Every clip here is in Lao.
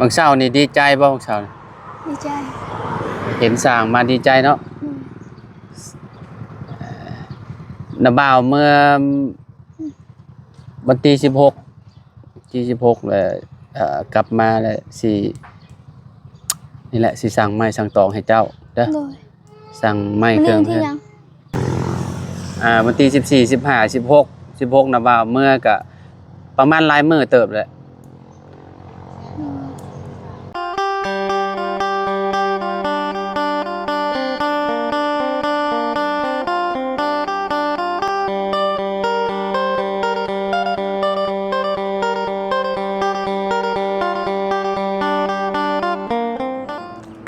ມື້ເຊົ້ານີ້ດີໃຈບໍ່? ມື້ເຊົ້ານີ້ ດີໃຈ ເຫັນສ້າງມາດີໃຈເນາະ. ອືມ ນ້າບ່າວເມື່ອວັນທີສິບຫົກ ທີສິບຫົກ ແລ້ວ ເອີ ກັບມາແລ້ວຊິ ນີ້ແຫຼະ ຊິສັ່ງໄມ້ສັ່ງຕອກໃຫ້ເຈົ້າເດີ. ໂດຍ ສັ່ງໄມ້ເຄື່ອງ ມື້ນີ້ວັນທີຫຍັງ? ອ່າ ວັນທີສິບສີ່ ສິບຫ້າ ສິບຫົກ ສິບຫົກ ນະວ່າເມື່ອກະປະມານຫຼາຍມື້ເຕີບແຫຼະ.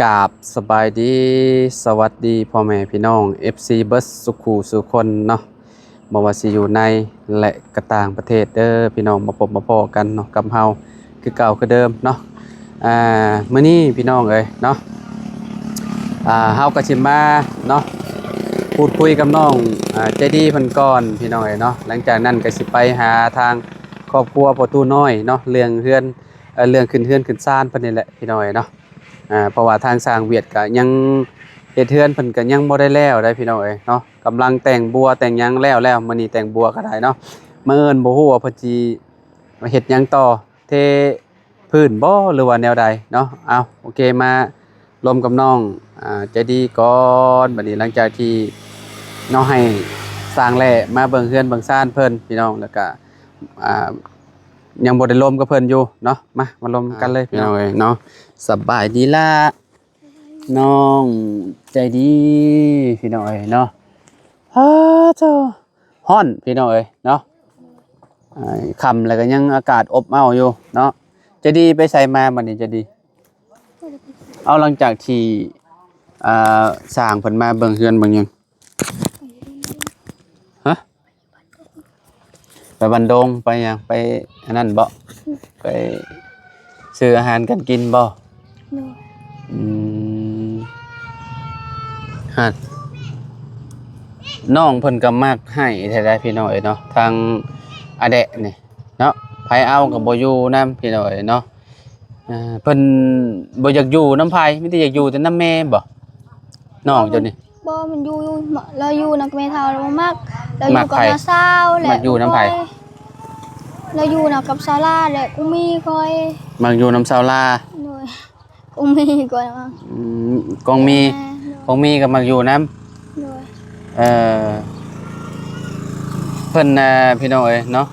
ກາບ ສະບາຍດີ ສະຫວັດດີພໍ່ແມ່ພີ່ນ້ອງ ເອັຟຊີ ເບິດສູ່ຄູ່ສູ່ຄົນເນາະ, ບໍ່ວ່າຊິຢູ່ໃນ ແລະ ກະຕ່າງປະເທດເດີພີ່ນ້ອງ, ມາພົບມາພໍ້ກັນເນາະກັບເຮົາຄືເກົ່າຄືເດີມເນາະ. ອ່າ ມື້ນີ້ພີ່ນ້ອງເອີຍເນາະ ອ່າ ເຮົາກໍຊິມາເນາະ ພູດຄຸຍກັບນ້ອງ ອ່າ ໃຈດີເພິ່ນກ່ອນພີ່ນ້ອງເອີຍເນາະ. ຫຼັງຈາກນັ້ນກໍຊິໄປຫາທາງຄອບຄົວພໍ່ຕູ້ນ້ອຍເນາະ ເລື່ອງເຮືອນ ເອີ ເລື່ອງຂຶ້ນເຮືອນຂຶ້ນຊານເພິ່ນນີ້ແຫຼະພີ່ນ້ອງເອີຍເນາະ. ອ່າ ເພາະວ່າທາງຊ່າງວຽດກະຍັງເຮັດເຮືອນເພິ່ນກະຍັງບໍ່ໄດ້ແລ້ວໄດ໋ພີ່ນ້ອງເອີຍເນາະ, ກຳລັງແຕ່ງບົວແຕ່ງຫຍັງແລ້ວແລ້ວ, ມື້ນີ້ແຕ່ງບົວກະໄດ້ເນາະ. ມື້ອື່ນບໍ່ຮູ້ວ່າເພິ່ນຊິເຮັດຫຍັງຕໍ່ ເທພື້ນບໍ່ ຫຼືວ່າແນວໃດເນາະ. ເອົາ ໂອເຄ ມາລົມກັບນ້ອງ ອ່າ ໃຈດີກ່ອນ. ບັດນີ້ຫຼັງຈາກທີ່ນ້ອງໃຫ້ຊ່າງແຫຼະມາເບິ່ງເຮືອນເບິ່ງຊານເພິ່ນພີ່ນ້ອງ ແລ້ວກະ ອ່າ ຍັງບໍ່ໄດ້ລົມກັບເພິ່ນຢູ່ເນາະ. ມາ ມາລົມກັນເລີຍພີ່ນ້ອງເອີຍເນາະ. ສະບາຍດີລະ ນ້ອງໃຈດີພີ່ນ້ອງເອີຍເນາະ. ອ້າໂທ້ ຮ້ອນພີ່ນ້ອງເອີຍເນາະ. ອ່າ ຄ່ຳແລ້ວກໍຍັງອາກາດອົບເອົ້າຢູ່ເນາະ. ໃຈດີໄປໃສມາບັດນີ້ໃຈດີ? ເອົາ ຫຼັງຈາກທີ່ ອ່າ ຊ່າງເພິ່ນມາເບິ່ງເຮືອນເບິ່ງຫຍັງ ຮະ? ໄປບ້ານດົງ ໄປຫຍັງ ໄປອັນນັ້ນບໍ່? ໄປຊື້ອາຫານກັນກິນບໍ່? ໂດຍ ອືມ ຮະ ນ້ອງເພິ່ນກໍມັກໃຫ້ແທ້ໃດ໋ພີ່ນ້ອງເອີຍເນາະ, ທາງອາແດະນີ້ເນາະ ໃຜເອົາກໍບໍ່ຢູ່ນຳພີ່ນ້ອງເອີຍເນາະ. ອ່າ ເພິ່ນບໍ່ຢາກຢູ່ນຳໃຜ ມີແຕ່ຢາກຢູ່ແຕ່ນຳແມ່ບໍ່ ນ້ອງເຈົ້ານີ້? ບໍ່ ມັນຢູ່ ລາວຢູ່ນຳແມ່ເຖົ້າລາວບໍ່ມັກ ລາວຢູ່ກັບນ້າສາວແຫຼະ. ມັກຢູ່ນຳໃຜ? ລາວຢູ່ນຳກັບສາວລາ ແລະ ກຸງມີຂ້ອຍ. ມັກຢູ່ນຳສາວລາ. ໂດຍ ກຸງມີກ່ອນ. ອືມ ກົງມີ ແມ່ນ ໂດຍ ກົງມີກໍມັກຢູ່ນຳ. ໂດຍ ເອີ ເພິ່ນນະ ພີ່ນ້ອງເອີຍເນາະ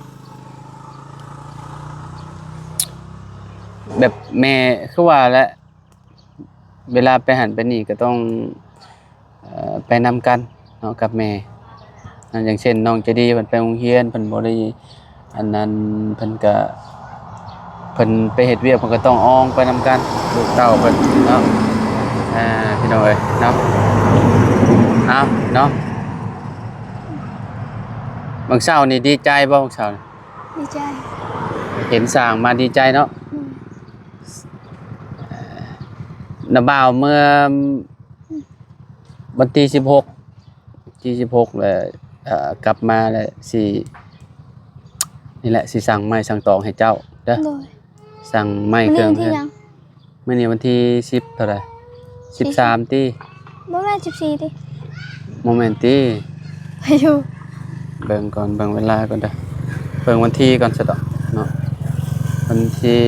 ແບບແມ່ ຄືວ່າແຫຼະ ເວລາໄປຫັ້ນໄປນີ້ກໍຕ້ອງ ເອີ ໄປນຳກັນເນາະກັບແມ່. ອາ ຢ່າງເຊັ່ນ ນ້ອງໃຈດີເພິ່ນໄປໂຮງຮຽນ ເພິ່ນບໍ່ໄດ້ ອັນນັ້ນ ເພິ່ນກະ ເພິ່ນໄປເຮັດວຽກ ເພິ່ນກໍຕ້ອງອອງໄປນຳກັນ ລູກເຕົ້າເພິ່ນເນາະ. ອ່າ ພີ່ນ້ອງເອີຍເນາະ ເອົາເນາະ. ມື້ເຊົ້ານີ້ດີໃຈບໍ່? ມື້ເຊົ້ານີ້ ດີໃຈ ເຫັນສ້າງມາດີໃຈເນາະ. ອືມ ນ້າບ່າວເມື່ອ ວັນທີສິບຫົກ ທີສິບຫົກ ແລ້ວ ເອີ ກັບມາແລ້ວຊິ ນີ້ແຫຼະ ຊິສັ່ງໄມ້ສັ່ງຕອກໃຫ້ເຈົ້າເດີ. ໂດຍ ສັ່ງໄມ້ເຄື່ອງ ມື້ນີ້ວັນທີຫຍັງ? ມື້ນີ້ວັນທີສິບເທົ່າໃດ? ສິບສາມຕິ? ບໍ່ແມ່ນສິບສີ່ຕິ? ບໍ່ແມ່ນຕິ? ໄປຢູ່ ເບິ່ງກ່ອນ ເບິ່ງເວລາກ່ອນເດີ ເບິ່ງວັນທີກ່ອນຊະດອກເນາະ. ວັນທີ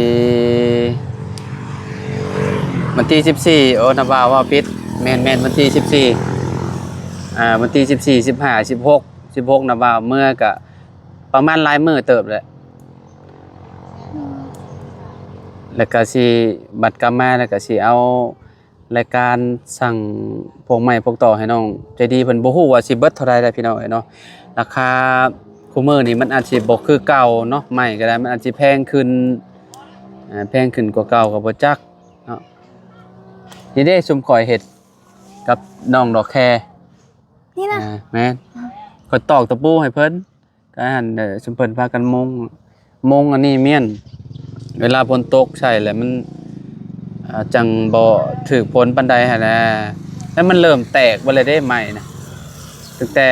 ວັນທີສິບສີ່ ໂອ້ ນ້າບ່າວເວົ້າຜິດ ແມ່ນໆ ວັນທີສິບສີ່ ອ່າ ວັນທີສິບສີ່ ສິບຫ້າ ສິບຫົກ ສິບຫົກ ນ້າບ່າວເມື່ອກະປະມານຫຼາຍມື້ເຕີບແຫຼະ. ແລ້ວກະຊິ ບັດກັບມາແລ້ວກະຊິເອົາ ລາຍການສັ່ງພວກໄມ້ພວກຕອກໃຫ້ນ້ອງໃຈດີ ເພິ່ນບໍ່ຮູ້ວ່າຊິເບິດເທົ່າໃດແຫຼະພີ່ນ້ອງເອີຍເນາະ. ລາຄາຄູ່ມື້ນີ້ມັນອາດຊິບໍ່ຄືເກົ່າເນາະ ໄມ້ກໍໄດ້ ມັນອາດຊິແພງຂຶ້ນ ອ່າ ແພງຂຶ້ນກວ່າເກົ່າກໍບໍ່ຈັກເນາະ. ນີ້ເດ້ ຊຸມຂ້ອຍເຮັດກັບນ້ອງດອກແຄ ນີ້ນະ ອ່າ ແມ່ນ ຂ້ອຍຕອກຕະປູໃຫ້ເພິ່ນ. ກະຫັ້ນແຫຼະ ຊຸມເພິ່ນພາກັນມຸງ ມຸງອັນນີ້ມ້ຽນ ເວລາຝົນຕົກໃສ່ແລ້ວມັນ ອ່າ ຈັ່ງບໍ່ຖືກຝົນປານໃດຫັ້ນນະ. ແລ້ວມັນເລີ່ມແຕກເບິດແລ້ວເດ້ ໄມ້ນະ ຕັ້ງແຕ່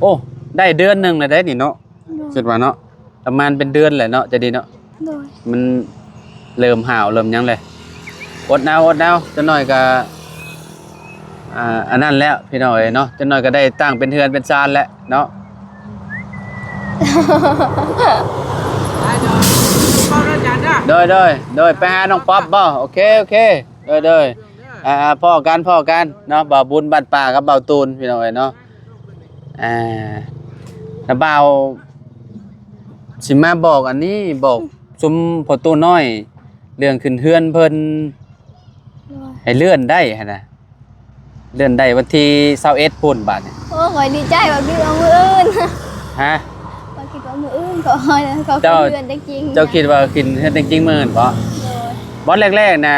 ໂອ້ ໄດ້ເດືອນໜຶ່ງແລ້ວເດ້ນີ້ເນາະ. ໂດຍ ຄິດວ່າເນາະ ປະມານເປັນເດືອນແຫຼະເນາະ ຈະດີເນາະ. ໂດຍ ມັນ ເລີ່ມຫ້າວເລີ່ມຫຍັງແຫຼະ. ອົດເອົາ ອົດເອົາ ຈັກໜ້ອຍກໍ ອ່າ ອັນນັ້ນແຫຼະພີ່ນ້ອງເອີຍເນາະ, ຈັກໜ້ອຍກໍໄດ້ຕັ້ງເປັນເຮືອນເປັນຊານແຫຼະເນາະ. ໂດຍ ໂດຍ ໂດຍ ໄປຫານ້ອງປັອບບໍ່? ໂອເຄ ໂອເຄ ໂດຍ ໂດຍ ອ່າ ພໍ້ກັນ ພໍ້ກັນເນາະ, ບ່າວບຸນບ້ານປ່າກັບບ່າວຕູນ ພີ່ນ້ອງເອີຍເນາະ. ອ່າ ແລ້ວບ່າວຊິມາບອກອັນນີ້ ບອກຊຸມພໍ່ຕູ້ນ້ອຍ ເລື່ອງຂຶ້ນເຮືອນເພິ່ນ ໂດຍ ໃຫ້ເລື່ອນໄດ້ຫັ້ນນະ, ເລື່ອນໄດ້ວັນທີຊາວເອັດພຸ້ນບາດນີ້. ໂອ້ ຂ້ອຍດີໃຈວ່າຄິດວ່າມື້ອື່ນ. ຮະ? ຂ້ອຍຄິດວ່າມື້ອື່ນ ຂ້ອຍ ຂ້ອຍ ເຈົ້າ ຂຶ້ນເຮືອນແຕ່ງຈິງ. ເຈົ້າຄິດວ່າຂຶ້ນເຮືອນແຕ່ງຈິງມື້ອື່ນບໍ? ໂດຍ. ບ່ອນແລກໆນະ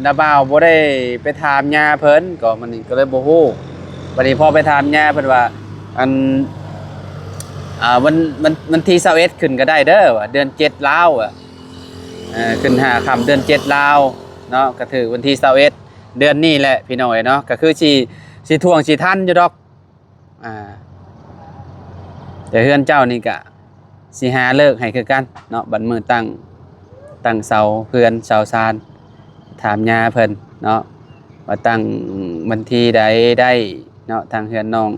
ນ້າບ່າວບໍ່ໄດ້ໄປຖາມຍ່າເພິ່ນ ກໍມັນກໍເລີຍບໍ່ຮູ້. ບັດນີ້ພໍໄປຖາມຍ່າເພິ່ນວ່າ ອັນ ອ່າ ວັນ ວັນ ວັນທີຊາວເອັດຂຶ້ນກໍໄດ້ເດີ ວ່າເດືອນເຈັດລາວ ວ່າ ເອີ ຂຶ້ນຫ້າຄ່ຳເດືອນເຈັດລາວເນາະ, ກໍຖືກວັນທີຊາວເອັດເດືອນນີ້ແຫຼະ ພີ່ນ້ອງເອີຍເນາະ. ກໍຄືຊິ ຊິຖ້ວງຊິທັນຢູ່ດອກ. ອ່າ ແຕ່ເຮືອນເຈົ້ານີ້ກະຊິຫາເລີກໃຫ້ຄືກັນເນາະ, ບັດມື້ຕັ້ງ ຕັ້ງເສົາເຮືອນເສົາຊານ ຖາມຍ່າເພິ່ນເນາະ ວ່າຕັ້ງວັນທີໃດໄດ້ເນາະ. ທາງເຮືອນນ້ອງ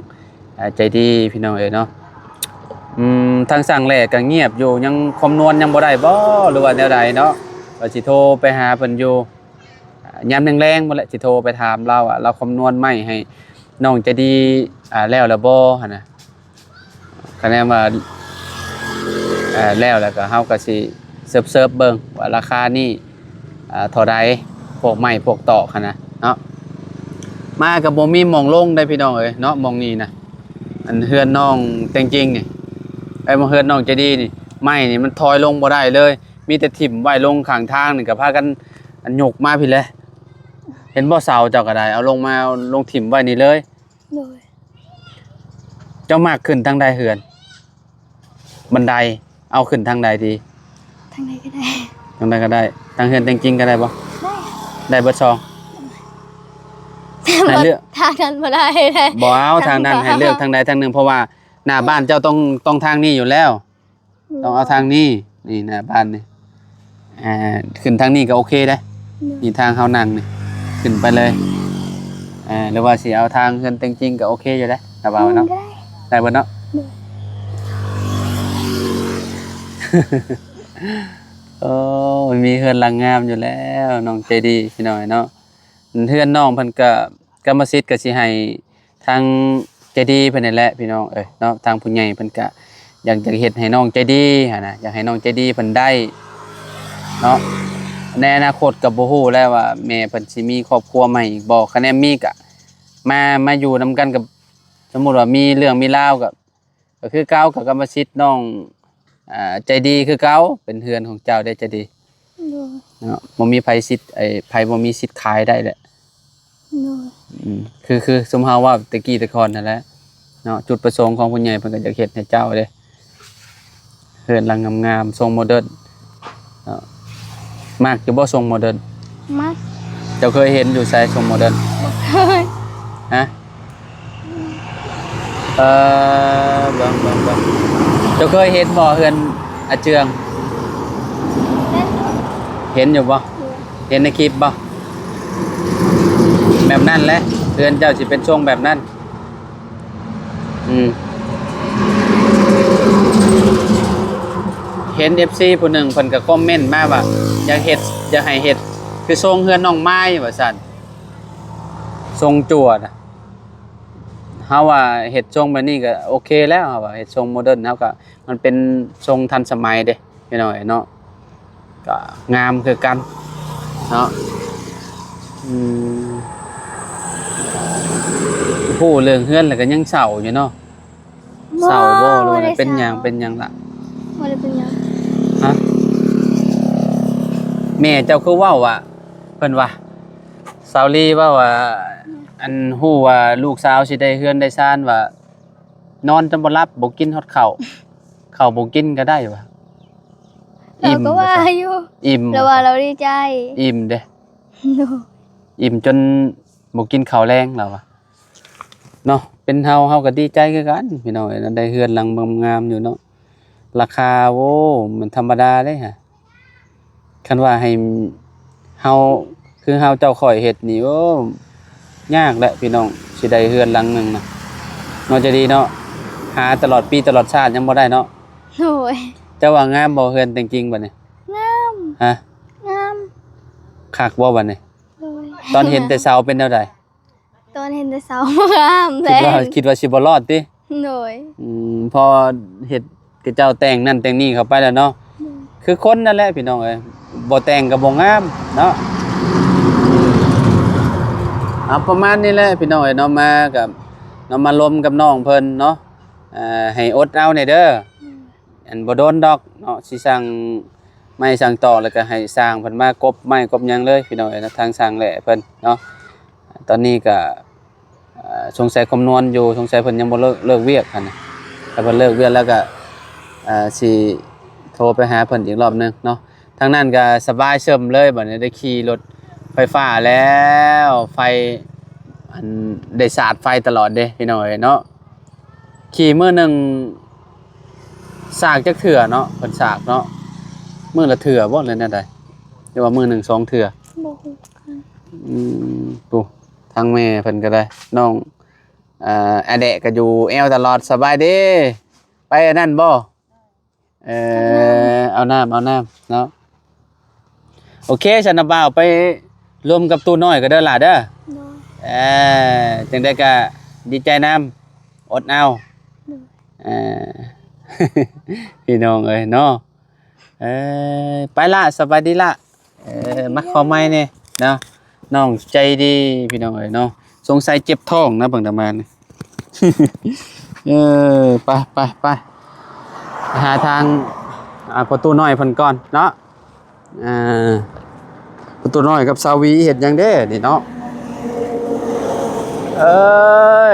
ອ່າ ໃຈດີ ພີ່ນ້ອງເອີຍເນາະ. ອືມ ທາງຊ່າງແຫຼກະງຽບຢູ່ ຍັງຄຳນວນຍັງບໍ່ໄດ້ບໍ ຫຼືວ່າແນວໃດເນາະ, ວ່າຊິໂທໄປຫາເພິ່ນຢູ່ ອ່າ ຍາມແລງໆພຸ້ນແຫຼະ ຊິໂທໄປຖາມລາວວ່າ ລາວຄຳນວນໄມ້ໃຫ້ນ້ອງໃຈດີ ອ່າ ແລ້ວແລ້ວບໍ່ຫັ້ນນະ. ຄະແນນວ່າ ເອີ ແລ້ວ ແລ້ວກໍເຮົາກໍຊິເສີບໆເບິ່ງວ່າລາຄານີ້ ເອີ ເທົ່າໃດ ພວກໄມ້ພວກຕອກຫັ້ນນະເນາະ. ມາກໍບໍ່ມີໝ່ອງລົງເດ້ ພີ່ນ້ອງເອີຍເນາະ. ໝ່ອງນີ້ນະ ອັນເຮືອນນ້ອງແຕ່ງຈິງນີ້ ໄອ້ໝ່ອງເຮືອນນ້ອງໃຈດີນີ້ ໄມ້ນີ້ມັນຖອຍລົງບໍ່ໄດ້ເລີຍ, ມີແຕ່ຖິ້ມໄວ້ລົງຂ້າງທາງນີ້ ກໍພາກັນ ອັນ ຍົກມາພີ້ແຫຼະ. ເຫັນບໍ່ ເສົາເຈົ້າກໍໄດ້ ເອົາລົງມາ ເອົາລົງຖິ້ມໄວ້ນີ້ເລີຍ. ໂດຍ. ເຈົ້າມັກຂຶ້ນທາງໃດເຮືອນ? ບັນໄດ ເອົາຂຶ້ນທາງໃດດີ? ທາງໃດກໍໄດ້. ທາງໃດກໍໄດ້. ທາງເຮືອນແຕ່ງຈິງກໍໄດ້ບໍ່? ໄດ້. ໄດ້ເບິດສອງ. ແຕ່ວ່າ ໃຫ້ເລືອກ ທາງນັ້ນບໍ່ໄດ້ເດ້. ບໍ່ເອົາທາງນັ້ນ ທາງນີ້ ໃຫ້ເລືອກທາງໃດທາງໜຶ່ງ ເພາະວ່າໜ້າບ້ານເຈົ້າຕ້ອງ ຕ້ອງທາງນີ້ຢູ່ແລ້ວ. ຕ້ອງເອົາທາງນີ້ ນີ້ໜ້າບ້ານນີ້ ອ່າ ຂຶ້ນທາງນີ້ກໍໂອເຄເດ້. ໂດຍ. ນີ້ທາງເຮົານັ່ງນີ້ ຂຶ້ນໄປເລີຍ ອ່າ ຫຼືວ່າຊິເອົາທາງເຮືອນແຕ່ງຈິງກໍໂອເຄຢູ່ເດ້ ລະວ່າເນາະ. ອືມ ກໍໄດ້ ໄດ້ເບິດເນາະ. ໂດຍ. ໂອ້ ມີເຮືອນຫຼັງງາມຢູ່ແລ້ວ ນ້ອງໃຈດີ ພີ່ນ້ອງເນາະ. ເຮືອນນ້ອງເພິ່ນກໍ ກຳມະສິດກໍຊິໃຫ້ທາງໃຈດີເພິ່ນນີ້ແຫຼະ ພີ່ນ້ອງເອີຍເນາະ. ທາງຜູ້ໃຫຍ່ເພິ່ນກະຢາກ ຢາກເຮັດໃຫ້ນ້ອງໃຈດີຫັ້ນນະ, ຢາກໃຫ້ນ້ອງໃຈດີເພິ່ນໄດ້ເນາະ. ໃນອະນາຄົດກໍບໍ່ຮູ້ແລ້ວວ່າແມ່ເພິ່ນຊິມີຄອບຄົວໃໝ່ອີກບໍ່. ຄັນແມ່ນມີກະມາ ມາຢູ່ນຳກັນ, ກໍສົມມຸດວ່າມີເລື່ອງມີລາວກໍ ກໍຄືເກົ່າ, ກໍກຳມະສິດນ້ອງ ອ່າ ໃຈດີຄືເກົ່າ, ເປັນເຮືອນຂອງເຈົ້າເດ້ໃຈດີ. ໂດຍ. ເນາະ ບໍ່ມີໃຜສິດ ໄອ້ ໃຜບໍ່ມີສິດຂາຍໄດ້ແຫຼະ. ໂດຍ. ອືມ ຄື ຄືຊຸມເຮົາເວົ້າແຕ່ກີ້ແຕ່ກ່ອນນັ້ນແຫຼະເນາະ, ຈຸດປະສົງຂອງຜູ້ໃຫຍ່ເພິ່ນກໍຢາກເຮັດໃຫ້ເຈົ້າເດ້. ເຮືອນຫຼັງງາມໆ ຊົງໂມເດີນເນາະ. ມັກຢູ່ບໍ່ຊົງໂມເດີນ? ມັກ. ເຈົ້າເຄີຍເຫັນຢູ່ໃສຊົງໂມເດີນ? ບໍ່ເຄີຍ. ຮະ? ເອີ ເບິ່ງ ເບິ່ງ ເບິ່ງ ເຈົ້າເຄີຍເຫັນບໍ່ເຮືອນອາເຈືອງ? ເຫັນຢູ່ບໍ່? ເຫັນໃນຄລິບບໍ່? ແບບນັ້ນແຫຼະ ເຮືອນເຈົ້າຊິເປັນຊົງແບບນັ້ນ. ອືມ ເຫັນເອັຟຊີຜູ້ໜຶ່ງເພິ່ນກໍຄອມເມັນມາວ່າ ຢາກເຮັດ ຢາກໃຫ້ເຮັດຄືຊົງເຮືອນນ້ອງມາຍວ່າຊັ້ນ ຊົງຈົວນະ. ເຮົາວ່າເຮັດຊົງແບບນີ້ກໍໂອເຄແລ້ວ, ເຮົາວ່າເຮັດຊົງໂມເດີນ ເຮົາກໍ ມັນເປັນຊົງທັນສະໄໝເດ້ ພີ່ນ້ອງເນາະ. ກໍງາມຄືກັນເນາະ. ອືມ ຮູ້ເລື່ອງເຮືອນແລ້ວກໍຍັງເສົ້າຢູ່ເນາະ. ບໍ່ ເສົ້າບໍ່ ຫຼືວ່າເປັນຫຍັງ ເປັນຫຍັງລະ? ບໍ່ໄດ້ເປັນຫຍັງ. ຮະ? ແມ່ເຈົ້າຄືເວົ້າວ່າ ເພິ່ນວ່າ ສາວລີເວົ້າວ່າ ອັນ ຮູ້ວ່າລູກສາວຊິໄດ້ເຮືອນໄດ້ຊານ ວ່າ ນອນຈົນບໍ່ຫຼັບ ບໍ່ກິນຮອດເຂົ້າ ເຂົ້າບໍ່ກິນກໍໄດ້ວ່າ. ລາວກໍວ່າຢູ່ ອີ່ມ ລາວວ່າລາວດີໃຈ ອີ່ມເດ້. ໂດຍ. ອີ່ມຈົນບໍ່ກິນເຂົ້າແລງລາວວ່າເນາະ. ເປັນເຮົາ ເຮົາກໍດີໃຈຄືກັນ ພີ່ນ້ອງເອີຍ, ໄດ້ເຮືອນຫຼັງງາມໆຢູ່ເນາະ. ລາຄາ ໂອ້ ມັນທຳມະດາເດ້ຫະ. ຄັນວ່າໃຫ້ເຮົາ ຄືເຮົາເຈົ້າຂ້ອຍເຮັດນີ້ ໂອ້ ຍາກແຫຼະພີ່ນ້ອງ ຊິໄດ້ເຮືອນຫຼັງໜຶ່ງນະ ເນາະ ຈະດີເນາະ ຫາຕະຫຼອດປີຕະຫຼອດຊາດຍັງບໍ່ໄດ້ເນາະ. ໂດຍ. ເຈົ້າວ່າງາມບໍ່ເຮືອນແຕ່ງຈິງບັດນີ້? ງາມ. ຮະ? ງາມ. ຄັກບໍ່ບັດນີ້? ໂດຍ. ຕອນເຫັນແຕ່ເສົາເປັນແນວໃດ? ຕອນເຫັນແຕ່ເຊົ້າ ງາມແລ້ວ ຄິດວ່າ ຄິດວ່າຊິບໍ່ລອດຕິ? ໂດຍ. ອືມ ພໍເຮັດ ເຂົາເຈົ້າແຕ່ງນັ້ນແຕ່ງນີ້ເຂົ້າໄປແລ້ວເນາະ. ໂດຍ. ຄືຄົນນັ້ນແຫຼະພີ່ນ້ອງເອີຍ ບໍ່ແຕ່ງກໍບໍ່ງາມເນາະ. ເອົາ ປະມານນີ້ແຫຼະພີ່ນ້ອງເອີຍເນາະ ມາກັບ ເນາະ ມາລົມກັບນ້ອງເພິ່ນເນາະ. ອ່າ ໃຫ້ອົດເອົາແດ່ເດີ. ໂດຍ. ອັນ ບໍ່ດົນດອກເນາະ ຊິສັ່ງໄມ້ສັ່ງຕອກ ແລ້ວກໍໃຫ້ຊ່າງເພິ່ນມາກົບໄມ້ກົບຫຍັງເລີຍພີ່ນ້ອງເອີຍເນາະ ທາງຊ່າງແຫຼະເພິ່ນເນາະ. ຕອນນີ້ກໍ ເອີ ສົງໄສຄຳນວນຢູ່ ສົງໄສເພິ່ນຍັງບໍ່ເລີກ ເລີກວຽກຫັ້ນນະ. ຖ້າເພິ່ນເລີກວຽກແລ້ວກໍ ເອີ ຊິໂທໄປຫາເພິ່ນອີກລອບໜຶ່ງເນາະ. ທາງນັ້ນກໍສະບາຍເສີມເລີຍ ບັດນີ້ໄດ້ຂີ່ລົດໄຟຟ້າແລ້ວ ໄຟ ອັນ ໄດ້ສາດໄຟຕະຫຼອດເດ້ພີ່ນ້ອງເອີຍເນາະ. ຂີ່ມື້ໜຶ່ງສາກຈັກເທື່ອເນາະ ເພິ່ນສາກເນາະ ມື້ລະເທື່ອບໍ່ ຫຼືແນວໃດ ຫຼືວ່າມື້ໜຶ່ງສອງເທື່ອ? ບໍ່ຮູ້ຄືກັນ. ອືມ ປູ້ ທາງແມ່ເພິ່ນກໍໄດ້ ນ້ອງ ອາ ອາແດະກໍຢູ່ແອວຕະຫຼອດ. ສະບາຍດີ ໄປອັນນັ້ນບໍ່? ເອີ ເອົານ້ຳ ເອົານ້ຳເນາະ. ໂອເຄ ຊັ້ນນະ ບ່າວໄປລົມກັບຕູ້ນ້ອຍກໍເດີຫຼ້າເດີ. ໂດຍ. ເອີ ຈັ່ງໃດກໍດີໃຈນຳ ອົດເອົາ. ໂດຍ. ເອີ ພີ່ນ້ອງເອີຍເນາະ. ເອີ ໄປລະ ສະບາຍດີລະ. ເອີ ມາຂໍໄມ້ແດ່ເນາະ ນ້ອງໃຈດີພີ່ນ້ອງເອີຍເນາະ. ສົງໄສເຈັບທ້ອງນະ ເບິ່ງຕາມານີ້. ເອີ ໄປ ໄປ ໄປ ໄປຫາທາງ ອ່າ ພໍ່ຕູ້ນ້ອຍເພິ່ນກ່ອນເນາະ. ອ່າ ພໍ່ຕູ້ນ້ອຍກັບສາວຫວີເຮັດຫຍັງເດ້ນີ້ເນາະ? ເອີ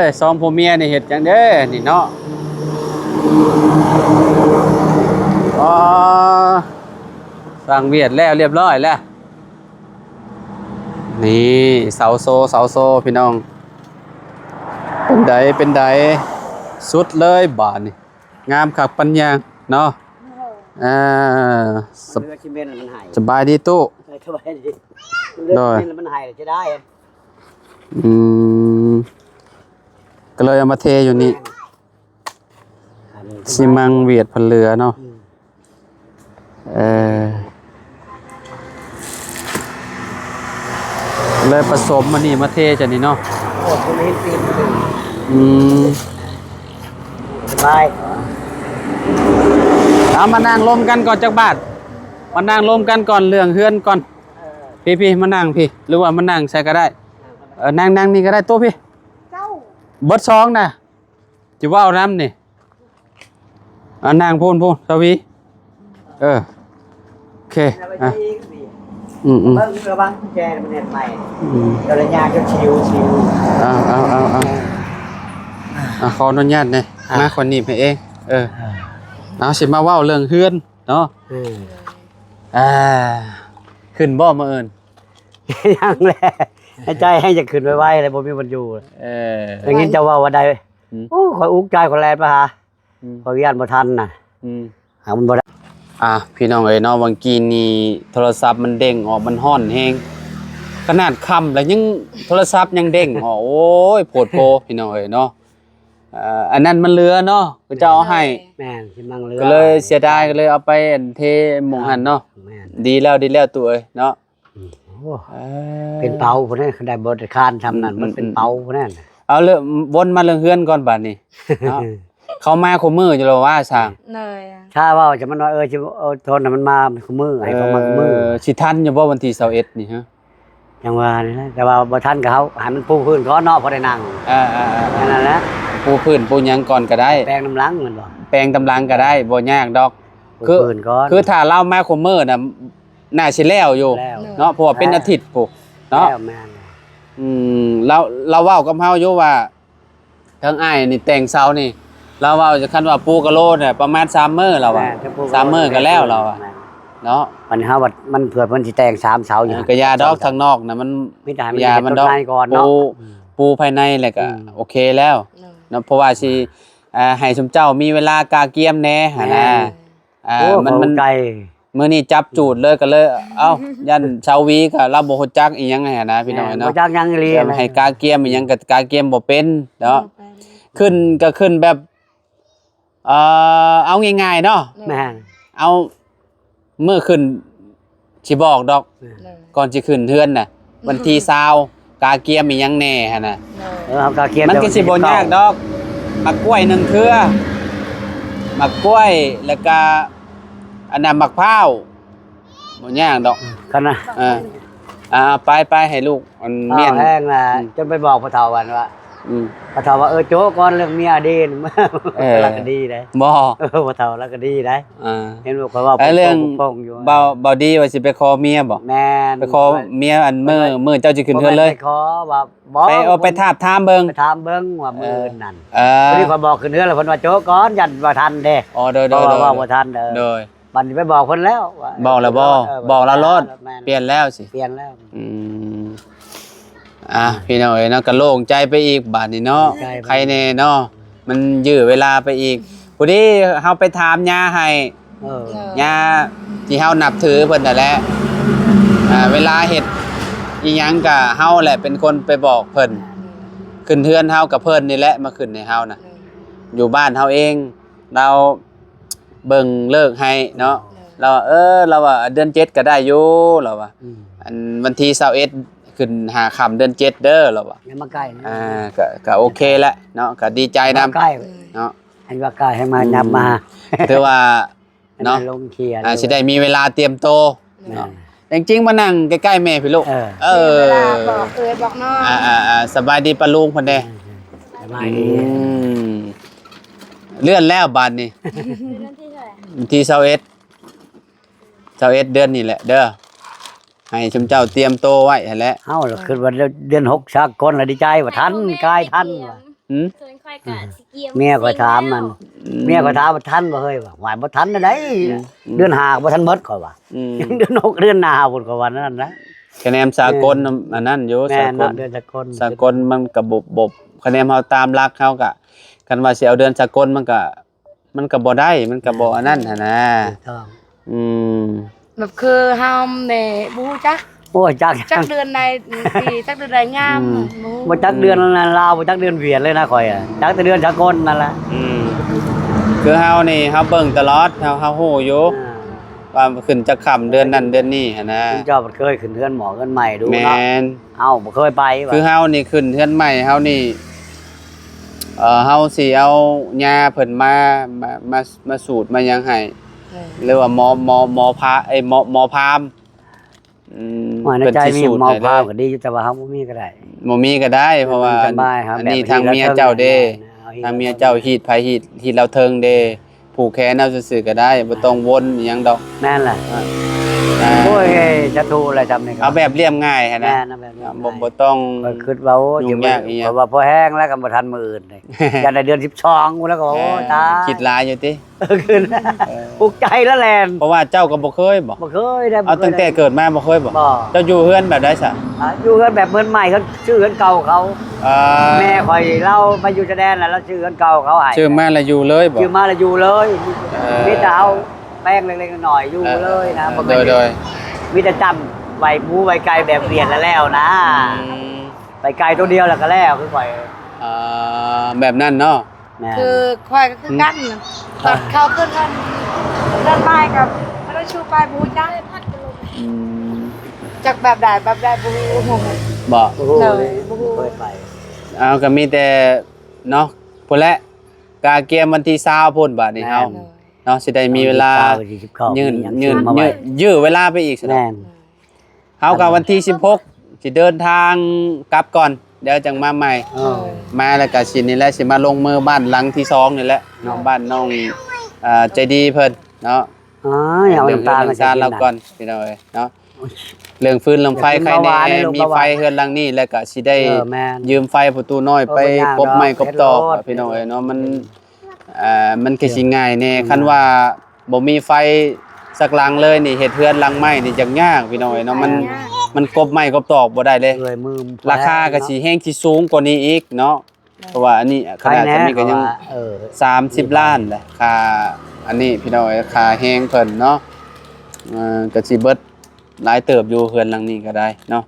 ຍ ສອງຜົວເມຍນີ້ເຮັດຫຍັງເດ້ນີ້ເນາະ? ອໍ ສ້າງວຽດແລ້ວ ລຽບຮ້ອຍແລ້ວ. ນີ້ ເສົາໂຊ ເສົາໂຊ ພີ່ນ້ອງ. ເປັນໃດ ເປັນໃດ? ສຸດເລີຍບາດນີ້. ງາມຄັກປານຫຍັງເນາະ. ໂອ້ໂຫ ອ່າ ເຮືອຊິເມັນມັນໃຫ້. ສະບາຍດີຕູ້? ເອີ ສະບາຍດີ. ໂດຍ. ເຮືອຊິເມັນມັນໃຫ້ ຈະໄດ້. ອືມ ກໍເລີຍເອົາມາເທຢູ່ນີ້. ຊິມັງວຽດເພິ່ນເຫຼືອເນາະ. ອືມ ເອີ ເລີຍປະສົມອັນນີ້ມາເທຈັ່ງນີ້ເນາະ. ໂອ້ ຄົນເຫັນຕີນ. ອືມ ສະບາຍ. ເອົາ ມານັ່ງລົມກັນກ່ອນຈັກບາດ ມານັ່ງລົມກັນກ່ອນເລື່ອງເຮືອນກ່ອນ. ເອີ ພີ່ໆ ມານັ່ງພີ້ ຫຼືວ່າມານັ່ງໃສກໍໄດ້. ເອີ ນັ່ງ ນັ່ງນີ້ກໍໄດ້ ໂຕະພີ້. ເຈົ້າ ເບິດສອງນະ. ຈະເວົ້ານຳນີ້. ອ່າ ນັ່ງພຸ້ນ ພຸ້ນ ສາວຫວີ. ເອີ ໂອເຄ. ອ່ະ ອືມໆ ເບິ່ງລະວັງແຈມັນເຮັດໃໝ່. ອືມ ກະລະຍາຈະຊິວ ຊິວ. ເອົາ ເອົາ ເອົາ ເອົາ. ອ່ະ ຂໍອະນຸຍາດແດ່. ອ່ະ ມາ ຂໍໜີບໃຫ້ເອງ. ເອີ ອ່າ ເອົາ ຊິມາເວົ້າເລື່ອງເຮືອນເນາະ. ອືມ ອ່າ ຂຶ້ນບໍ່ມື້ອື່ນ? ຍັງແຫຼະ ໃນໃຈໃຫ້ຢາກຂຶ້ນໄວໆ ແລ້ວບໍ່ມີບ່ອນຢູ່. ເອີ ໄດ້ຍິນເຈົ້າເວົ້າວ່າໄດ້. ອືມ ໂອ້ ຂ້ອຍອຸກໃຈ ຂ້ອຍແລ່ນໄປຫາ. ອືມ ຂ້ອຍຢ້ານບໍ່ທັນນະ. ອືມ ຫາມັນບໍ່ໄດ້. ອ່າ ພີ່ນ້ອງເອີຍເນາະ ຫວ່າງກີ້ນີ້ໂທລະສັບມັນເດ້ງອອກ ມັນຮ້ອນແຮງ. ຂະໜາດຄ່ຳແລ້ວຍັງ ໂທລະສັບຍັງເດ້ງອອກ. ໂອ້ຍ ໂພດໂພ ພີ່ນ້ອງເອີຍເນາະ. ເອີ ອັນນັ້ນມັນເຫຼືອເນາະ ເຂົາເຈົ້າເອົາໃຫ້. ແມ່ນ ຊິມັງເຫຼືອ ກໍເລີຍເສຍດາຍ ກໍເລີຍເອົາໄປອັນເທໝ່ອງຫັ້ນເນາະ. ແມ່ນ ດີແລ້ວ ດີແລ້ວ ຕູ້ເອີຍເນາະ. ອືມ ໂອ້ ເອີ ເປັນເປົາພຸ້ນນະ ຄັນໄດ້ບໍ່ໄດ້ຄານຊ່ຳນັ້ນ. ອືມ ມັນເປັນເປົາພຸ້ນນະ. ເອົາເລື່ອງ ວົນມາເລື່ອງເຮືອນກ່ອນບາດນີ້ເນາະ. ເຂົາມາຄູ່ມື້ຢູ່ແລ້ວວ່າຊ່າງ. ໂດຍ. ຖ້າເວົ້າຈະມັນວ່າ ເອີ ຊິອົດທົນໃຫ້ມັນມາຄູ່ມື້ ໃຫ້ເຂົາມາຄູ່ມື້. ເອີ ຊິທັນຢູ່ບໍ່ວັນທີຊາວເອັດນີ້ຮະ? ຈັ່ງວ່ານີ້ແຫຼະ ແຕ່ວ່າບໍ່ທັນກໍເຮົາໃຫ້ມັນປູພື້ນກ່ອນເນາະ ພໍໄດ້ນັ່ງ. ເອີໆໆ ແຄ່ນັ້ນແຫຼະ ປູພື້ນປູຫຍັງກ່ອນກໍໄດ້. ແປງນຳຫຼັງແມ່ນບໍ່? ແປງຕາມຫຼັງກໍໄດ້ ບໍ່ຍາກດອກ. ປູພື້ນກ່ອນ ຄື ຄືຖ້າລາວມາຄູ່ມື້ນະ ໜ້າຊິແລ້ວຢູ່ ແລ້ວເນາະ ເພາະວ່າເປັນອາທິດພຸ້ນເນາະ. ແລ້ວ ແມ່ນ. ອືມ ລາວ ລາວເວົ້າກັບເຮົາຢູ່ວ່າ ທາງອ້າຍນີ້ແຕ່ງເສົານີ້ ລາວເວົ້າ ຄັນວ່າປູກະໂລນະ ປະມານສາມມື້ລາວວ່າ. ແມ່ນ ສາມມື້ກໍແລ້ວລາວວ່າ. ແມ່ນ ເນາະ ບັດນີ້ເຮົາບັດ ມັນເພື່ອເພິ່ນຊິແຕ່ງສາມເສົາຢູ່. ເອີ ກໍຢ່າດອກ ທາງນອກນະ ມັນ ມີແຕ່ໃຫ້ມັນ ຢ່າມັນດອກ ເຮັດຕົ້ນໄມ້ກ່ອນເນາະ. ປູ ປູພາຍໃນແລ້ວກໍ ອືມ ໂອເຄແລ້ວເນາະ ເພາະວ່າຊິ ອ່າ ໃຫ້ຊຸມເຈົ້າມີເວລາກະກຽມແດ່ຫັ້ນນະ. ແມ່ນ. ອ່າ ໂອ້ ມັນ ມັນ ເຂົ້າໃຈ ມື້ນີ້ຈັບຈູດເລີຍ ກໍເລີຍ ເອົ້າ ຢ້ານຊາວວີກໍລາວບໍ່ຮູ້ຈັກອີ່ຫຍັງຫັ້ນນະ ພີ່ນ້ອງເອີຍເນາະ ບໍ່ຈັກຫຍັງອີ່ຫຼີ ແບບໃຫ້ກະກຽມອີ່ຫຍັງກໍກະກຽມບໍ່ເປັນເນາະ ຂຶ້ນກໍຂຶ້ນແບບ ເອີ ເອົາງ່າຍໆເນາະ ແມ່ນ ເອົາ ມື້ຂຶ້ນຊິບອກດອກ ແມ່ນ ກ່ອນຊິຂຶ້ນເຮືອນນະ ວັນທີຊາວ ກະກຽມອີ່ຫຍັງແດ່ຫັ້ນນະ ເອີ ເຮົາກະກຽມ ມັນກໍຊິບໍ່ຍາກດອກ ໝາກກ້ວຍໜຶ່ງເຄືອ ໝາກກ້ວຍ ແລ້ວກະ ອັນນັ້ນໝາກພ້າວ ບໍ່ຍາກດອກ ຄັນນະ ເອີ ອ່າ ໄປໆ ໃຫ້ລູກ ອັນ ເອົາ ແມ່ນ ແຮງລະ ອືມ ຈົນໄປບອກພໍ່ເຖົ້າອັນວ່າ ອືມ ພໍ່ເຖົ້າວ່າ ເອີ ໂຈະກ່ອນເລື່ອງເມຍດີນ ເອີ ລາວກໍດີໄດ໋ ບໍ່ ເອີ ພໍ່ເຖົ້າລາວກໍດີໄດ໋ ອ່າ ເຫັນບໍ່ ຂ້ອຍເວົ້າ ເອີ ເລື່ອງ ໂປ່ງໆຢູ່ ເບົາ ເບົາດີວ່າຊິໄປຂໍເມຍບໍ່ ແມ່ນ ໄປຂໍເມຍ ອັນ ມື້ ມື້ເຈົ້າຊິຂຶ້ນເຮືອນເລີຍ ບໍ່ແມ່ນໄປຂໍວ່າ ບໍ່ ໄປ ເອົາໄປທາບທາມເບິ່ງ ໄປຖາມເບິ່ງວ່າມື້ອື່ນນັ້ນ ເອີ ພໍດີຂ້ອຍບອກຂຶ້ນເຮືອນແລ້ວ ເພິ່ນວ່າໂຈະກ່ອນ ຢ້ານບໍ່ທັນເດ້ ອໍ ໂດຍໆ ເພາະວ່າເວົ້າບໍ່ທັນ ໂດຍ ບັດນີ້ໄປບອກເພິ່ນແລ້ວວ່າ ບອກແລ້ວບໍ່ ເອີ ບອກລາວໂລດ ແມ່ນ ປ່ຽນແລ້ວຊິ ປ່ຽນແລ້ວ ອືມ ອ່າ ພີ່ນ້ອງເອີຍເນາະ ກໍໂລ່ງໃຈໄປອີກບາດນີ້ເນາະ ໂລ່ງໃຈໄປ ໃຄແນ່ເນາະ ມັນຢື້ເວລາໄປອີກ ພໍດີເຮົາໄປຖາມຍ່າໃຫ້ ເອີ ຍ່າທີ່ເຮົານັບຖືເພິ່ນນັ້ນແຫຼະ ອ່າ ເວລາເຮັດອີ່ຫຍັງກໍເຮົາແຫຼະເປັນຄົນໄປບອກເພິ່ນ ຂຶ້ນເຮືອນເຮົາກໍເພິ່ນນີ້ແຫຼະມາຂຶ້ນໃຫ້ເຮົານະ ຢູ່ບ້ານເຮົາເອງ ລາວເບິ່ງເລີກໃຫ້ເນາະ ລາວວ່າ ເອີ ລາວວ່າເດືອນເຈັດກໍໄດ້ຢູ່ ລາວວ່າ ອືມ ອັນວັນທີຊາວເອັດຂຶ້ນຫ້າຄ່ຳເດືອນເຈັດເດີ ລາວວ່າ ຍັງມາໃກ້ນະ ອ່າ ກໍ ກໍໂອເຄແຫຼະເນາະ ກໍດີໃຈນຳ ໃກ້ເນາະ ອັນວ່າໃກ້ໃຫ້ມາ ອືມ ຍັບມາ ຖືວ່າ ເນາະ ອັນນັ້ນລົງເຄຍ ອ່າ ຊິໄດ້ມີເວລາຕຽມໂຕ ແມ່ນ ເນາະ ແຕ່ຈິງໆ ມານັ່ງໃກ້ໆ ແມ່ພີ້ລູກ ເອີ ເອີ ມີເວລາບອກເອື້ອຍບອກນ້ອງ ອ່າໆໆ ສະບາຍດີປ້າລຸງເພິ່ນແດ່ ສະບາຍດີ ອືມ ເລື່ອນແລ້ວບາດນີ້ ວັນທີຊາວເອັດ ຊາວເອັດເດືອນນີ້ແຫຼະເດີ ໃຫ້ຊຸມເຈົ້າຕຽມໂຕໄວ້ຫັ້ນແຫຼະ ເຮົາລະຄິດວ່າເດືອນຫົກສາກົນລະດີໃຈວ່າທັນ ກາຍທັນວ່າ ຫືມ ສ່ວນຂ້ອຍກະຊິກຽມ ເມຍຂ້ອຍຖາມມັນ ອືມ ເມຍຂ້ອຍຖາມວ່າທັນບໍ່ເຮີ້ຍ ວ່າຫວາຍບໍ່ທັນແນວໃດ ອືມ ເດືອນຫ້າກໍບໍ່ທັນໝົດ ຂ້ອຍວ່າ ອືມ ເດືອນຫົກເດືອນໜ້າພຸ້ນ ຂ້ອຍວ່ານັ້ນນະ ຄະແນນສາກົນ ເອີ ອັນນັ້ນຢູ່ ແມ່ນ ສາກົນ ເນາະ ເດືອນສາກົນ ສາກົນມັນກໍບໍ່ ບໍ່ ຄະແນນເຮົາຕາມຫຼັກເຮົາກະ ຄັນວ່າຊິເອົາເດືອນສາກົນມັນກະ ມັນກໍບໍ່ໄດ້ ມັນກໍບໍ່ອັນນັ້ນຫັ້ນນະ ຖືກຕ້ອງ ອືມ ແບບຄືເຮົານີ້ບໍ່ຮູ້ຈັກ ໂອ້ຍ ຈັກ ຈັກເດືອນໃດ ປີ ຈັກເດືອນໃດງາມ ອືມ ບໍ່ຮູ້ ບໍ່ຈັກເດືອນລາວ ບໍ່ຈັກເດືອນຫວຽດເລີຍນະຂ້ອຍອະ ຈັກແຕ່ເດືອນສາກົນນັ້ນລະ ອືມ ຄືເຮົານີ້ ເຮົາເບິ່ງຕະຫຼອດ ເຮົາ ເຮົາຮູ້ຢູ່ ອ່າ ວ່າຂຶ້ນຈັກຄ່ຳເດືອນນັ້ນເດືອນນີ້ຫັ້ນນະ ເຈົ້າເຄີຍຂຶ້ນເຮືອນໝໍເຮືອນໃໝ່ດູເນາະ ແມ່ນ ເຮົາບໍ່ເຄີຍໄປວ່າ ຄືເຮົານີ້ຂຶ້ນເຮືອນໃໝ່ເຮົານີ້ ເອີ ເຮົາຊິເອົາຍາເພິ່ນມາ ມາ ມາ ມາສູດມາຫຍັງໃຫ້ ເອີ ຫຼືວ່າໝໍ ໝໍ ໝໍພາ ເອີຍ ໝໍ ໝໍພາມ ອືມ ວ່າໃນໃຈມີໝໍພາມກໍດີຢູ່ ແຕ່ວ່າເຮົາບໍ່ມີກໍໄດ້ ບໍ່ມີກໍໄດ້ ເພາະວ່າ ອັນນີ້ທາງເມຍເຈົ້າເດ້ ທາງເມຍເຈົ້າຮີດໃຜຮີດ ຮີດລາວເທິງເດ້ ຜູກແຂນເອົາຊື່ໆກໍໄດ້ ບໍ່ຕ້ອງວົນອີ່ຫຍັງດອກ ແມ່ນແຫຼະ ອ່າ ໂອ້ຍ ສາທຸແຫຼະ ຈຳນີ້ ເອົາແບບລຽບງ່າຍຫັ້ນນະ ແມ່ນ ເອົາແບບລຽບງ່າຍ ບໍ່ ບໍ່ຕ້ອງ ຂ້ອຍຄິດວ່າ ໂອ້ຍ ຫຍຸ້ງຍາກອີ່ຫຍັງ ຂ້ອຍວ່າພໍແຮງແລ້ວ ກໍບໍ່ທັນມື້ອື່ນເດ້ ຢ້ານໄດ້ເດືອນສິບສອງພຸ້ນແລ້ວ ກໍ ເອີ ໂອ້ຍ ຕາຍ ຄິດຫຼາຍຢູ່ຕິ ເອີ ທຸກໃຈລະແລ່ນ ເພາະວ່າເຈົ້າກໍບໍ່ເຄີຍບໍ? ບໍ່ເຄີຍເດ້ ເອົາ ບໍ່ເຄີຍ ຕັ້ງແຕ່ເກີດມາບໍ່ເຄີຍບໍ? ບໍ່ ເຈົ້າຢູ່ເຮືອນແບບໃດຊະ? ອ່າ ຢູ່ເຮືອນແບບເຮືອນໃໝ່ ເຂົາຊື້ເຮືອນເກົ່າເຂົາ ອ່າ ແມ່ຂ້ອຍລາວໄປຢູ່ຊາຍແດນ ແລ້ວລາວຊື້ເຮືອນເກົ່າເຂົາໃຫ້ ຊື້ມາແລ້ວຢູ່ເລີຍບໍ? ຊື້ມາແລ້ວຢູ່ເລີຍ ເອີ ມີແຕ່ເຮົາແປງເລັກໆນ້ອຍໆຢູ່ເລີຍນະ ເອີ ບໍ່ແມ່ນ ໂດຍໆ ມີແຕ່ຈ້ຳໄຫວ້ໝູໄຫວ້ໄກ່ແບບຫວຽດແລ້ວໆນະ ອືມ ໄຫວ້ໄກ່ໂຕດຽວແລ້ວກໍແລ້ວ ຄືຂ້ອຍ ອ່າ ແບບນັ້ນເນາະ ແມ່ນ ຄືຂ້ອຍກໍຄືກັນ ອືມ ຕອນເຂົາຂຶ້ນເຮືອນ ເຮືອນໃໝ່ກໍບໍ່ໄດ້ຊູໄປ ບໍ່ຮູ້ຈັກ ອືມ ຈັກແບບໃດ ແບບໃດບໍ່ຮູ້ ບໍ່ ບໍ່ຮູ້ ໂດຍ ບໍ່ຮູ້ ບໍ່ເຄີຍໄປ ເອົາ ກໍມີແຕ່ເນາະ ພຸ້ນແຫຼະ ກະກຽມວັນທີຊາວພຸ້ນ ບາດນີ້ເຮົາ ແມ່ນ ເນາະ ຊິໄດ້ມີເວລາ ວັນທີຊາວ ວັນທີສິບເກົ້າ ຍື່ນ ຍື່ນ ມາໄວ້ ຢື້ເວລາໄປອີກຊັ້ນເນາະ ແມ່ນ ເຮົາກໍວັນທີສິບຫົກ ຊິເດີນທາງກັບກ່ອນ ດຽວຈັ່ງມາໃໝ່ ເອີ ມາແລ້ວກໍຊິນີ້ແຫຼະ ຊິມາລົງມືບ້ານຫຼັງທີສອງນີ້ແຫຼະເນາະ ເອີ ບ້ານນ້ອງ ເອີ ໃຈດີເພິ່ນເນາະ ອໍ ເອົານ້ຳຕານ ນ້ຳຕານລາວກ່ອນ ພີ່ນ້ອງເອີຍເນາະ ເລື່ອງຟືນເລື່ອງໄຟ ໃຄແນ່ ມີໄຟເຮືອນຫຼັງນີ້ ແລ້ວກໍຊິໄດ້ ເອີ ແມ່ນ ຢືມໄຟພໍ່ຕູ້ນ້ອຍ ເອີ ໄປ ບໍ່ຍາກດອກ ກົບໄມ້ກົບຕອກ ເຮັດໂລດ ພີ່ນ້ອງເອີຍເນາະ ມັນ ເອີ ມັນກໍຊິງ່າຍແນ່ ອືມ ຄັນວ່າບໍ່ມີໄຟສັກຫຼັງເລີຍນີ້ ເຮັດເຮືອນຫຼັງໃໝ່ນີ້ຍາກໆ ພີ່ນ້ອງເອີຍເນາະ ມັນ ຍາກ ມັນກົບໄມ້ກົບຕອກບໍ່ໄດ້ເດ້ ເອື້ອຍມື ລາຄາກໍຊິແຮງຊິສູງກວ່ານີ້ອີກເນາະ ເພາະວ່າອັນນີ້ຂະໜາດ ໄຄແນ່ ສ່ຳນີ້ກໍຍັງ ເອີ ສາມສິບລ້ານແຫຼະ ຄ່າອັນນີ້ ພີ່ນ້ອງເອີຍ ຄ່າແຮງເພິ່ນເນາະ ອ່າ ກໍຊິເບິດຫຼາຍເຕີບຢູ່ເຮືອນຫຼັງນີ້ກໍໄດ້ເນາະ.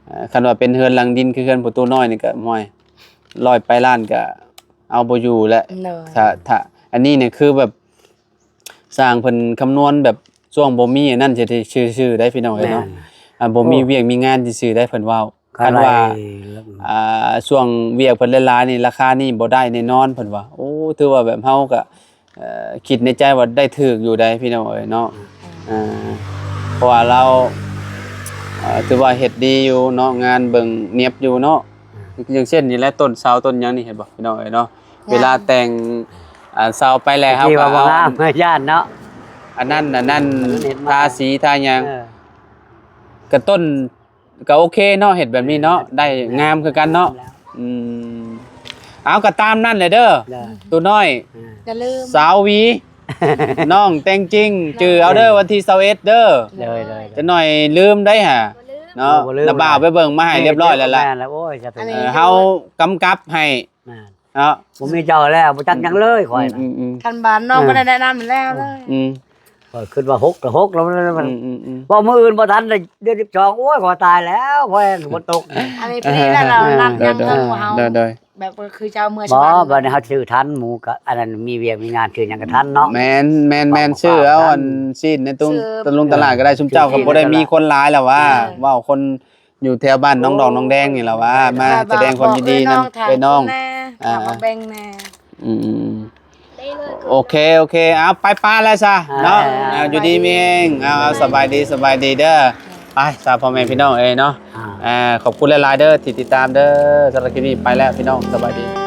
ອ່າ ຄັນວ່າເປັນເຮືອນຫຼັງດິນຄືເຮືອນພໍ່ຕູ້ນ້ອຍນີ້ກໍ ໂອ້ຍ ຮ້ອຍປາຍລ້ານກໍເອົາບໍ່ຢູ່ແຫຼະ. ໂດຍ ຖ້າ ຖ້າ ອັນນີ້ນີ້ຄືແບບ ຊ່າງເພິ່ນຄຳນວນແບບຊ່ວງບໍ່ມີອັນນັ້ນຊື່ໆ ໄດ້ພີ່ນ້ອງເອີຍເນາະ. ແມ່ນ ອ່າ ບໍ່ມີ ໂອ້ ວຽກມີງານຊື່ໆ ໄດ້ເພິ່ນເວົ້າ. ຄັນວ່າ ອ່າ ຊ່ວງວຽກເພິ່ນຫຼາຍໆນີ້ ລາຄານີ້ບໍ່ໄດ້ແນ່ນອນເພິ່ນວ່າ. ໂອ້ ຖືວ່າແບບເຮົາກໍ ເອີ ຄິດໃນໃຈວ່າໄດ້ຖືກຢູ່ໃດ໋ພີ່ນ້ອງເອີຍເນາະ. ອືມ ອ່າ ເພາະວ່າລາວ ເອີ ຖືວ່າເຮັດດີຢູ່ເນາະ ງານເບິ່ງນຽບຢູ່ເນາະ. ອືມ ຢ່າງເຊັ່ນນີ້ແຫຼະ ຕົ້ນເສົາຕົ້ນຫຍັງນີ້ ເຫັນບໍ່ພີ່ນ້ອງເອີຍເນາະ. ເວລາແຕ່ງ ອ່າ ເສົາໄປແລ້ວ ເຮົາກໍເອົາ ທີ່ວ່າບໍ່ງາມ ຢ້ານເນາະ ອັນນັ້ນ ອັນນັ້ນ ມັນເຮັດມາ ທາສີທາຫຍັງ. ເອີ ກະຕົ້ນ ກະໂອເຄເນາະ ເຮັດແບບນີ້ເນາະ ແມ່ນ ໄດ້ງາມຄືກັນເນາະ. ອືມ ເອົາ ກະຕາມນັ້ນແຫຼະເດີ ເດີ ຕູ້ນ້ອຍ. ອືມ ຢ່າລືມ ສາວຫວີ ນ້ອງແຕ່ງຈິງ ຈື່ເອົາເດີ ວັນທີຊາວເອັດເດີ. ເດີໆໆ ຈັກໜ້ອຍລືມໄດ້ຫາ ບໍ່ລືມ ເນາະ. ບໍ່ລືມ ນ້າບ່າວໄປເບິ່ງມາໃຫ້ຮຽບຮ້ອຍແລ້ວລະ. ແມ່ນແລ້ວ ໂອ້ຍ ສາທຸ ເອີ ເຮົາກຳກັບໃຫ້. ແມ່ນ ເນາະ ບໍ່ມີເຈົ້າແລ້ວ ບໍ່ຈັກຫຍັງເລີຍຂ້ອຍນະ. ອືມໆໆ ຄັນບ້ານນ້ອງ ເອີ ບໍ່ໄດ້ແນະນຳແລ້ວເລີຍ. ອືມ ຂ້ອຍຄິດວ່າຫົກກໍຫົກແລ້ວ ອືມໆໆ ເວົ້າມື້ອື່ນບໍ່ທັນ ເດືອນສິບສອງ ໂອ້ຍ ຂ້ອຍຕາຍແລ້ວ ແພງຝົນຕົກ. ອັນນີ້ ອັນນີ້ແຫຼະ ເຮົານັດນຳເພິ່ນ ເຮົາ ໂດຍໆ ແບບຄືເຈົ້າເມືອ ບໍ່ ສະຫວັນ ບັດນີ້ເຮົາຊື້ທັນ ໝູກໍ ອັນນັ້ນ ມີວຽກມີງານ ຊື້ຫຍັງກໍທັນເນາະ. ແມ່ນໆໆ ຊື້ເອົາອັນຊີ້ນໃນຕຸງ ຕະລຸງຕະຫຼາດກໍໄດ້ ຊຸມເຈົ້າກໍບໍ່ໄດ້ມີຄົນຫຼາຍແລ້ວວ່າ ເວົ້າຄົນ ຢູ່ແຖວບ້ານໜອງດອກໜອງແດງນີ້ລະວ່າ ມາສະແດງຄວາມຍິນດີນຳເອື້ອຍນ້ອງ ເອີ ເນາະ ອ່າ ເອົາມາແບ່ງແດ່. ອືມໆໆ ໂອເຄ ໂອເຄ ເອົາ ໄປປະແລ້ວຊະເນາະ. ອ່າ ເອົາ ຢູ່ດີມີແຮງ ເອົາ ເອົາ ສະບາຍດີ ສະບາຍດີເດີ. ໄປຊະ ພໍ່ແມ່ພີ່ນ້ອງເອີຍເນາະ. ອ່າ ຂອບຄຸນຫຼາຍໆເດີທີ່ຕິດຕາມເດີ. ສຳລັບຄລິບນີ້ໄປແລ້ວພີ່ນ້ອງ ສະບາຍດີ.